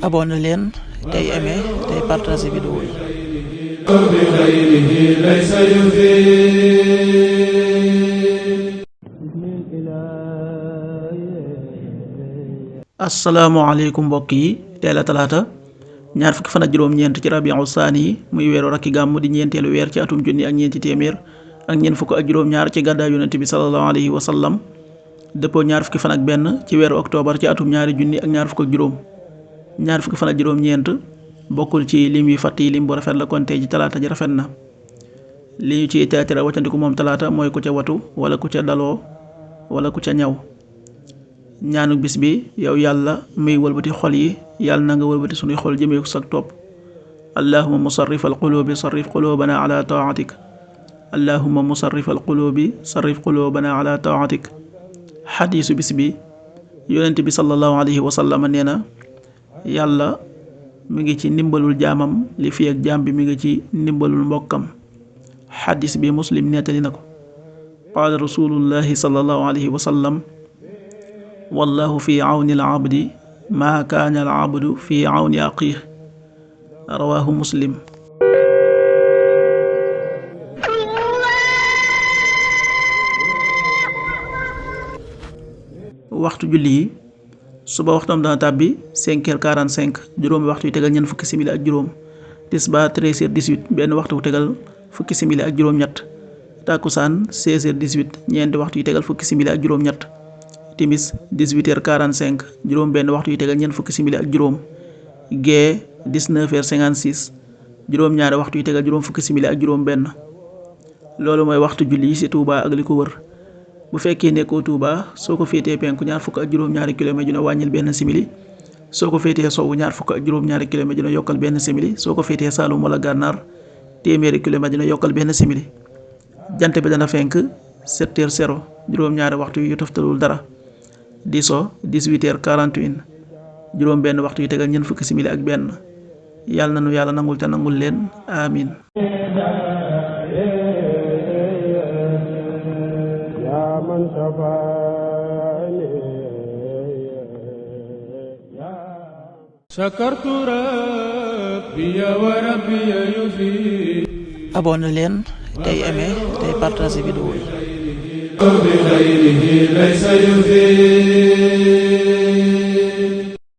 abonné leen tey aimé tey partagé vidéo yi. asalaamaaleykum mbokk yi, tey la talaata ñaar fukki fan ak juróom-ñeent ci rabiu saani yi muy weeru rakki gàmm di ñeenteelu weer ci atum junni ak ñeenti téeméer ak ñeent fukk ak juróom-ñaar ci gàddaay yonent bi sallallahu alayhi wa sallam dëppoo ñaar fukki fan ak benn ci weeru octobre ci atum ñaari junni ak ñaar fukk ak juróom. ñaar fukki fan ak juróom-ñeent bokkul ci lim yu fàtt yi lim bu rafet la kon tey ji talaata ji rafet na. li ñu ci teetira waccandiku moom talaata mooy ku ca watu wala ku ca daloo wala ku ca ñaw. ñaanu bis bi yow yàlla muy wëlbati xol yi yàlla na nga wëlbati sunuy xol jëmee ko sag topp. allahumma musarrif al qulubi sarrif qulubana ala taatik. allahumma musarrif al qulubi sarrif qulubana ala taatik. xadiisu bis bi yonent bi sallallahu alayhi wa sallam nee na yàlla mi ngi ci ndimbalul jaamam li fi ak jaam bi mi ngi ci ndimbalul mbokkam. xadiis bi muslim nettali na ko. qaala rasulullahi sallallahu alayhi wa sallam wallahu fi awni al abdi maa kaana al abdu fi awni aqiih rawaahu muslim. waxtu julli yi suba waxtam dana tàbbi 5h45 juróomi waxtu yu tegal ñeent fukki simili ak juróom. tisbaar 13h18 benn waxtu yu tegal fukki simili ak juróom-ñett. takkusaan 16h18 ñeenti waxtu yu tegal fukki simili ak juróom-ñett. timis 18h45 juróom benn waxtu yu tegal ñeent fukki simili ak juróom. gee 19h56 juróom ñaari waxtu yu tegal juróom fukki simili ak juróom benn. loolu mooy waxtu julli yi ci Touba ak li ko wër. bu fekkee nekkoo Touba soo ko féetee penku ñaar fukk ak juróom-ñaari kilomètre dina wàññil benn simili. soo ko féetee sowwu ñaar fukk ak juróom-ñaari kilomètre dina yokkal benn simili. soo ko féetee Saalum wala Gànnaar téeméeri kilomètre dina yokkal benn simili. jant bi dana fenk 7h0 juróom-ñaari waxtu yu toftalul dara. di so 18h41 juróom benn waxtu yu tegal ñeent fukki simili ak benn. yàlla na nu yàlla nangul te nangul leen amin. abonné leen tey aimé tey partagé vidéo yi.